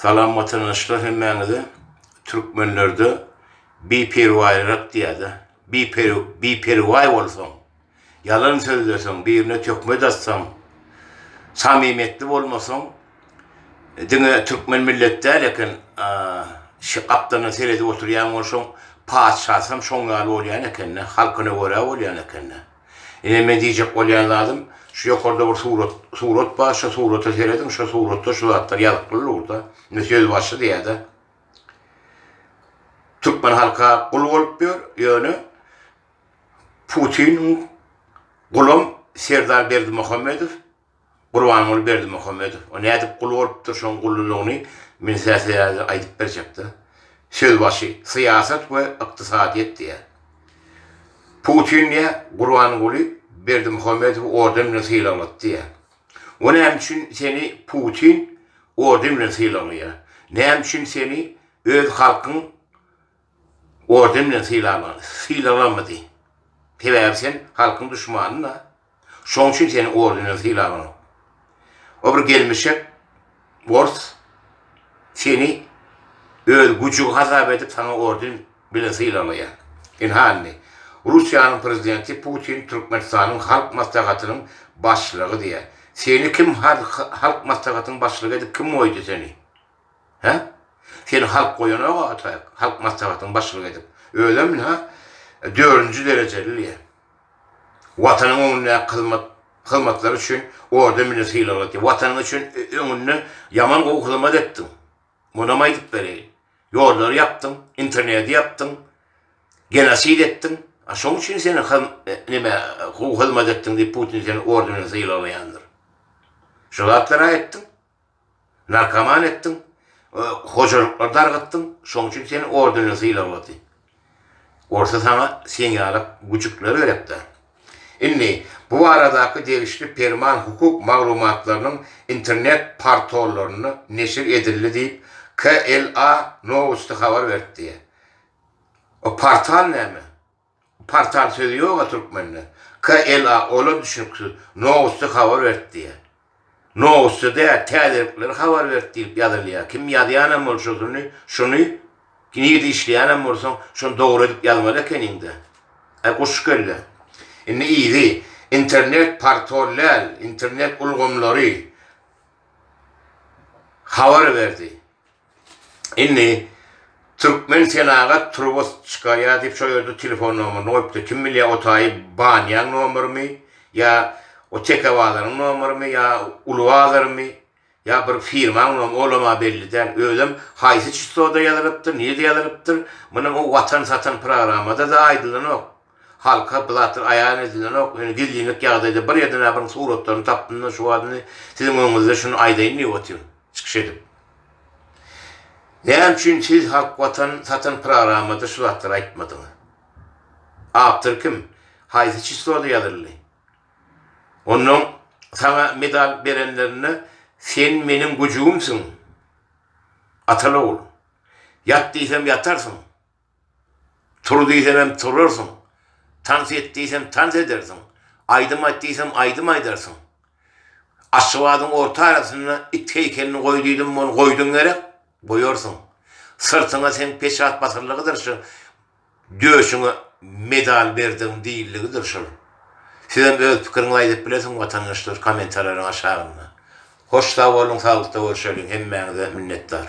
Salam watandaşlar hemmäňize Türkmenlerde biperwaýrak diýýärde biperwaý bolsaň ýalan sözleseň birine töhmet atsaň samimiýetli bolmasaň diňe türkmen millet däl eken şu gapdaldan seredip oturýan bolsaň patyşasam şoň ýaly bolýan ekende halkyna görä bolýan ekende. Ine men diýjek bolýan zadym, şu ýokarda bir surat, surat bar, şo surata serediň, şo suratda şu zatlar ýazykly dur-da. Ine sözbaşy diýýär-de. Türkmen halka gul bolup ýör, ýöne Putiniň gulam Serdar Berdimuhamedow Gurbanguly Berdimuhamedow. O nädip gul bolupdyr, şoň gullulygyny men size häzir aýdyp berjekde. Sözbaşy, syýasat we ykdysadyýet diýýär. Putin diýýär, Gurbanguly Berdimuhamedowy orden bilen sylaglatdy diýýär. O näme üçin seni Putin orden bilen sylaglaýar? Näme üçin seni öz halkyň orden bilen sylaglamady? Sebäbi sen halkyň duşmany-da. Şoň üçin seni ordenen sylaganok. O bir gelmişek ors seni öz güjügi hasap edip saňa orden bilen sylaglaýar. Ynha indi Russiýanyň prezidenti Putin Türkmenistanyň Halk Maslahatynyň başlygy diýýär. Seni kim Halk Maslahatynyň başlygy edip kim goýdy seni? Hä? Seni halk goýanok a Halk Maslahatynyň başlygy edip. Özem ynha dördünji derejeli diýýär. Watanyň öňündäki hyzmat hyzmatlary üçin orden bilen sylaglatdy. Watanyň üçin öňünde ýaman gowy hyzmat etdiň. Munam aýdyp bereýin. Ýollary ýapdyň, interneti ýapdyň, genosid etdiň. A şoň üçin seni neme gowy hyzmat etdiň diýip Putin seni orden bilen sylaglaýandyr. Şu zatlary etdiň. Narkoman etdiň, hojalyklary dargatdyň, şoň üçin seni ordenle sylaglady. Orsa saňa seň ýaly güjükler gerekdä. Indi bu baradaky degişli perman hukuk maglumatlarynyň internet portallarynda neşir edildi diýip, KLA Nowosti habar berdi. O portal näme? Portal sözi ýoga türkmende. KLA olam düşnüksiz. Nowosti habar berdi diýýär. Nowosti däl, täzelikleri habar berdi diýlip ýazylýar. Kim ýazýanam bolsa şuny, şuny nirde işleýänem bolsaň, şony dogry edip ýazmaly ekeniňdä. Aý guş kelle. Indi yzy, internet portal däl, internet ulgamlary habar berdi. Indi Türkmen senagat turba çykarýar diýip şo ýerde telefon nomerini goýupdyr. Kim bilýär o taýy Banýaň nomerimi ýa o Teke bazaryň nomerimi ýa Uly bazarymy ýa bir firmaň nomery olam-a belli däl. Özem haýsy çisloda ýazylypdyr, nirde ýazylypdyr, muny o Watan satan programmada-da aýdylanok. Halka bu zatlar aýan edilenok. Ýöne gizlinlik ýagdaýda bir ýerden-ä bir suratlaryny tapdym-da şu wagt indi siziň öňüňizde şuny aýdaýyn diýip otyryn. Çykyş edip. Näme üçin siz Halk Watan satan programmada şu zatlary aýtmadyňyz? Awtor kim? Haýsy çisloda ýazyldy? Onnoň saňa medal berenlerinde sen meniň güjügimsiň. Ataly ogul. Ýat diýsem ýatarsyň. Tur diýsemem turarsyň. Tans et diýsem tans edersiň. Aýdym aýt diýsem aýdym aýdarsyň. Aşgabadyň orta arasynda it heýkelini goý diýdim, ony goýduň gerek? Goýarsyň. Syrtyňa seň peçat basyldygydyr şu döşüňe medal berdigim diýildigidir şol. Sizem öz pikiriňizi aýdyp bilersiň watandaşlar kommentariýalaryň aşagynda. Hoş sag boluň saglykda görşeliň hemmäňize minnetdar.